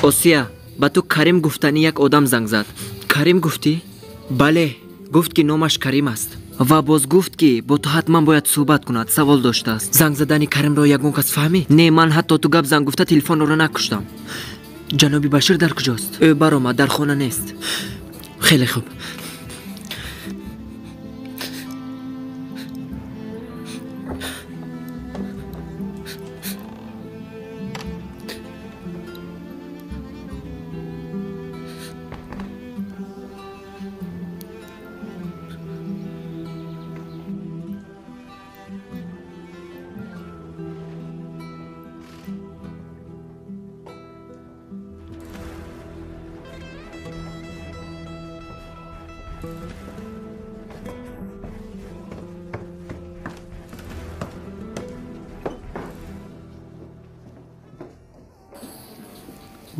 Осия, ба ту Карим гуфтани як одам занг зад. Карим гуфтӣ? Бале, гуфт ки номаш Карим аст. Ва боз гуфт ки бо ту ҳатман бояд суҳбат кунад, савол доштааст. Занг задани Каримро ягон кас фаҳмид? Не, ман ҳатто ту гап зан гуфта телефонро накуштам. Ҷаноби Башир дар куҷост? Ӯ баромад, дар хона нест. Хеле хуб.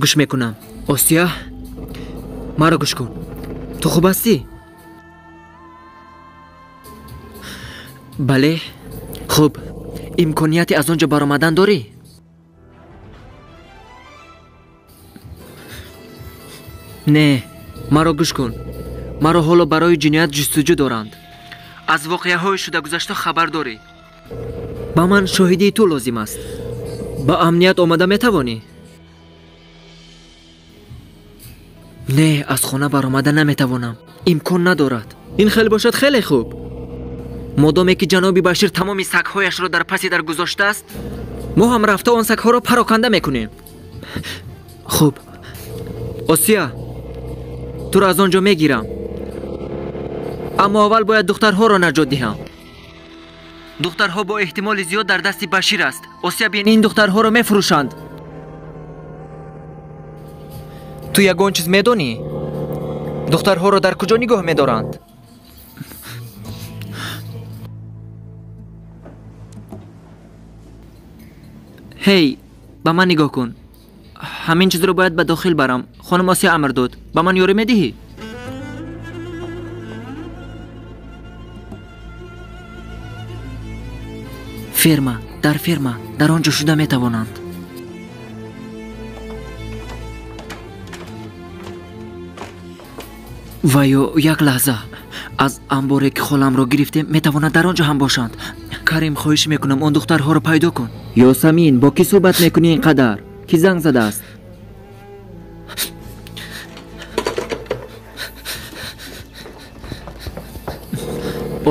Гӯш мекунам. Осия, маро гӯш кун. Ту хуб ҳастӣ? Бале. Хуб, имконияти аз он ҷо баромадан дорӣ? Не, маро гӯш кун. Маро ҳоло барои ҷиноят ҷустуҷӯ доранд. Аз воқеаҳои шуда гузашта хабар дорӣ. Ба ман шоҳидии ту лозим аст. Ба амният омада метавонӣ? Не, аз хона баромада наметавонам. Имкон надорад. Ин хел бошад хеле хуб. Модоме ки ҷаноби Башир тамоми сагҳояшро дар паси дар гузоштааст, мо ҳам рафта он сагҳоро пароканда мекунем. Хуб. Осия, туро аз он ҷо мегирам. Аммо аввал бояд духтарҳоро наҷот диҳам. Духтарҳо бо эҳтимоли зиёд дар дасти Башир аст. Осия, бин, ин духтарҳоро мефурӯшанд. Ту ягон чиз медонӣ? Духтарҳоро дар куҷо нигоҳ медоранд? Ҳей, ба ман нигоҳ кун. Ҳамин чизро бояд ба дохил барам. Хонум Осия амр дод. Ба ман ёрӣ медиҳӣ? Ферма, дар ферма, дар он ҷо шуда метавонанд. Ва ё як лаҳза, аз амборе ки холамро гирифтем, метавонад дар он ҷо ҳам бошанд. Карим, хоҳиш мекунам, он духтарҳоро пайдо кун. Ёсамин, бо кӣ суҳбат мекунӣ ин қадар? Кӣ занг задааст?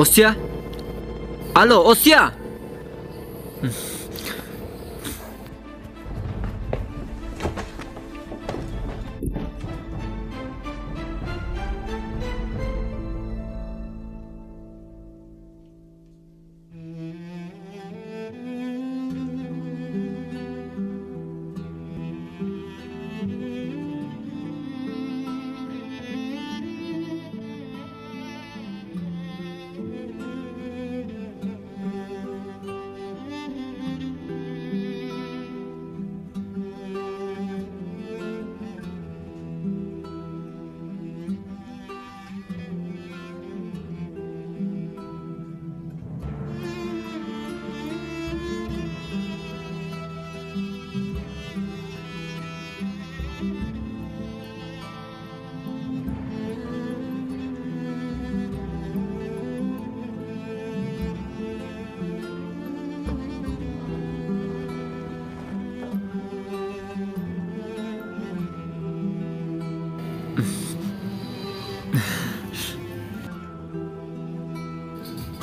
Осия? Алло, Осия!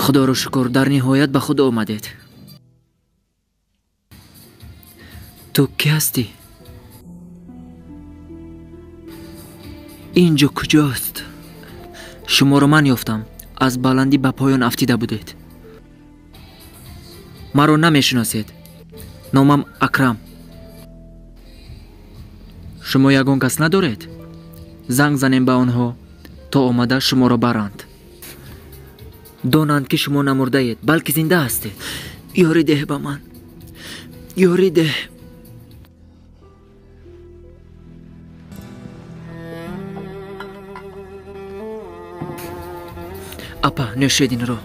Худоро шукр, дар ниҳоят ба худ омадед. Ту кӣ ҳастӣ? Ин ҷо куҷост? Шуморо ман ёфтам. Аз баландӣ ба поён афтида будед. Маро намешиносед. Номам Акрам. Шумо ягон кас надоред? Занг занем ба онҳо, то омада шуморо баранд. Донанд ки шумо намурдаед, балки зинда ҳастед. Ёрӣ деҳ ба ман. Ёрӣ деҳ. Апа, нӯшед инро.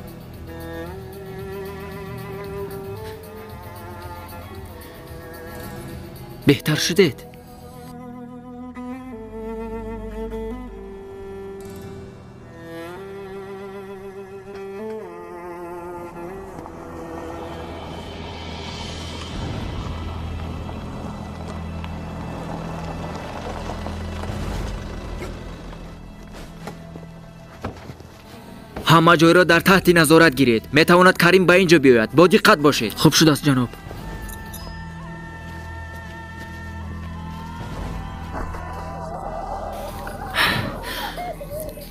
Беҳтар шудед? Ҳама ҷойро дар таҳти назорат гиред. Метавонад Карим ба ин ҷо биёяд. Бо диққат бошед. Хуб шудааст, ҷаноб.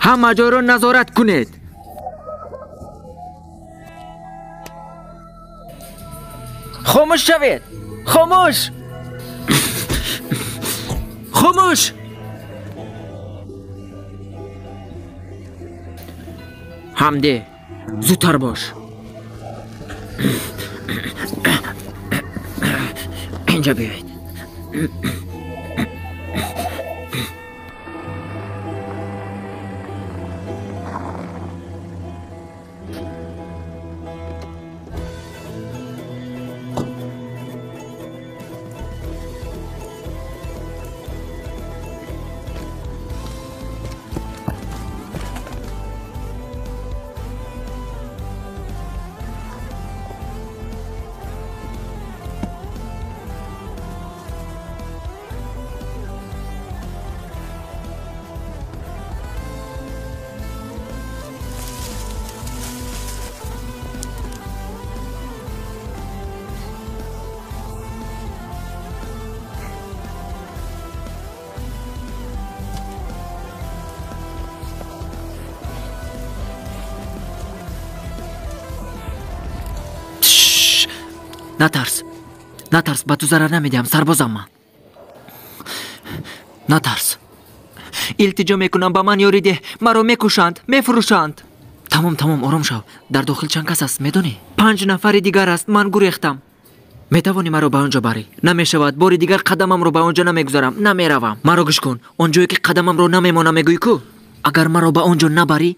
Ҳама ҷойро назорат кунед. Хомӯш шавед! Хомӯш! Хомӯш! Ҳамде, зудтар бош. Инҷа биёед. Натарс, натарс, ба ту зарар намедиҳам, сарбозам ман. Натарс. Илтиҷо мекунам, ба ман ёрӣ деҳ. Маро мекушанд, мефурӯшанд. Тамом, тамом, ором шав. Дар дохил чанд кас аст, медонӣ? 5 нафари дигар аст, ман гурехтам. Метавонӣ маро ба он ҷо барӣ? Намешавад, бори дигар қадамамро ба он ҷо намегузарам, намеравам. Маро гӯш кун, он ҷое ки қадамамро намемонам, мегӯӣ ку? Агар маро ба он ҷо набарӣ,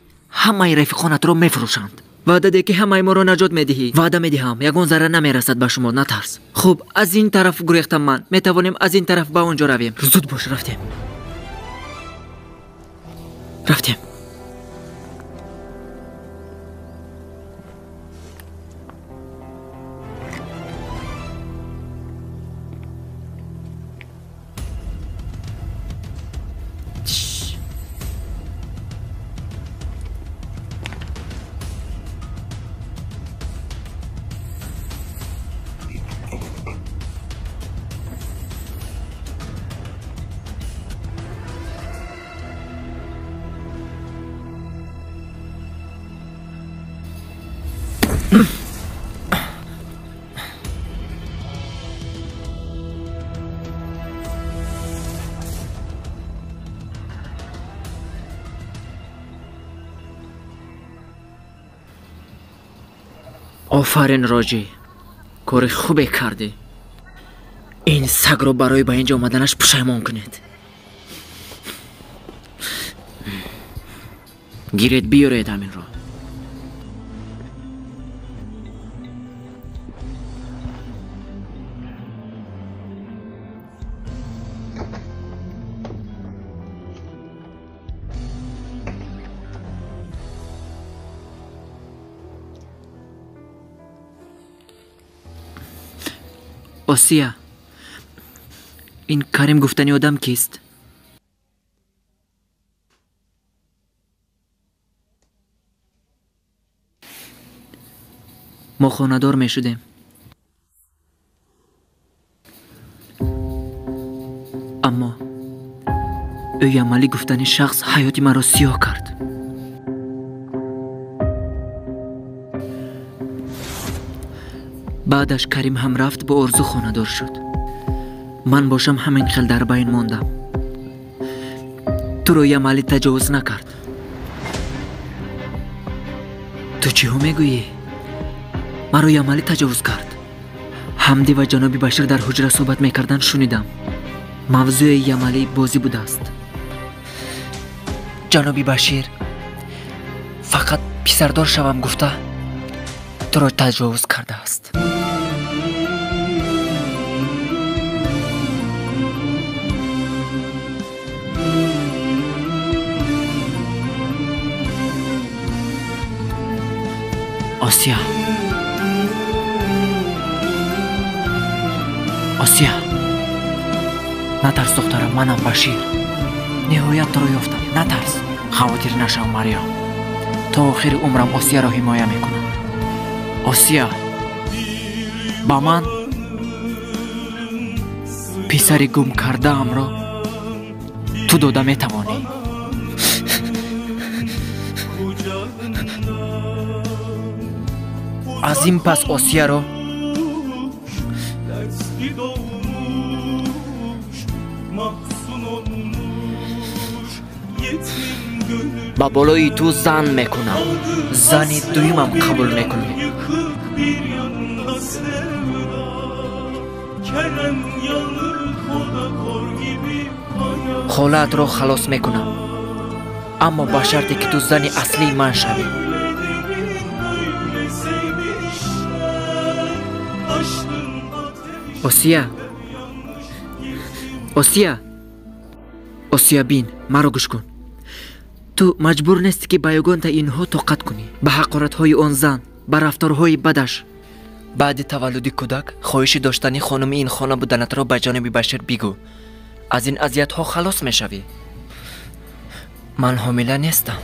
ҳамаи рафиқонатро мефурӯшанд. Ваъда деҳ, ки ҳамаи моро наҷот медиҳӣ. Ваъда медиҳам, ягон зарра намерасад ба шумо, натарс. Хуб, аз ин тараф гурехтам ман. Метавонем аз ин тараф ба он ҷо равем. Зуд бош, рафтем. Рафтем. Офарин, Роҷӣ, кори хубе кардӣ. Ин сагро барои ба ин ҷо омаданаш пушаймон кунед. Гиред, биёред ҳаминро. Осия, ин Карим гуфтани одам кист? Мо хонадор мешудем. Аммо ӯ Ямалӣ гуфтани шахс ҳаёти маро сиёҳ кард. Баъдаш Карим ҳам рафт, бо Орзу хонадор шуд. Ман бошам ҳамин хел дар байн мондам. Туро Ямалӣ таҷовуз накард. Ту чиҳо мегӯӣ? Маро Ямалӣ таҷовуз кард. Ҳамдӣ ва ҷаноби Башир дар ҳуҷра суҳбат мекарданд, шунидам. Мавзӯи Ямалӣ бозӣ будааст. Ҷаноби Башир фақат писардор шавам гуфта туро таҷовуз кардааст. Осия, Осия, натарс, духтарам, манам Башир. Ниҳоят туро ёфтам. Натарс, хавотир нашав, Мариям. То охири умрам Осияро ҳимоя мекунам. Осия, ба ман писари гум кардаамро ту дода метавонӣ. Аз ин пас Осияро ба болои ту зан мекунам. Зани дуюмам қабул мекунӣ. Холаатро халос мекунам, аммо ба шарте ки ту зани аслии ман шавӣ. Осия, Осия, Осия, бин, маро гӯш кун. Ту маҷбур нестӣ, ки ба ягонта инҳо тоқат кунӣ, ба ҳақоратҳои он зан, ба рафторҳои бадаш. Баъди таваллуди кӯдак хоҳиши доштани хонуми ин хона буданатро ба ҷониби Башир бигӯ. Аз ин азиятҳо халос мешавӣ. Ман ҳомила нестам.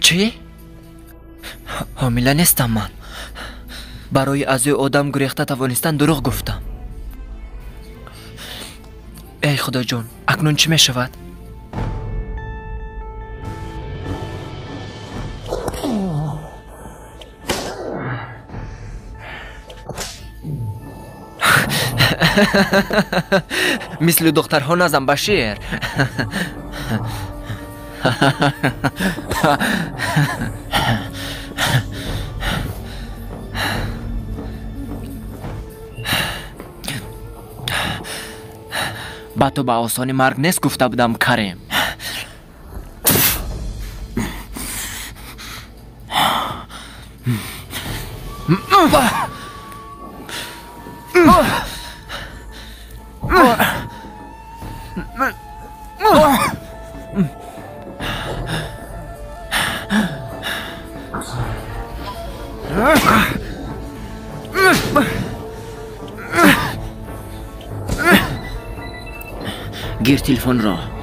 Чӣ? Ҳомила нестам ман. Барои аз ӯ одам гурехта тавонистан дурӯғ гуфтам. Эй Худоҷон, акнун чӣ мешавад? Мисли духтарҳо назан, Башир. Ба ту ба осонӣ марг нест гуфта будам, Карим. Гир телефонро.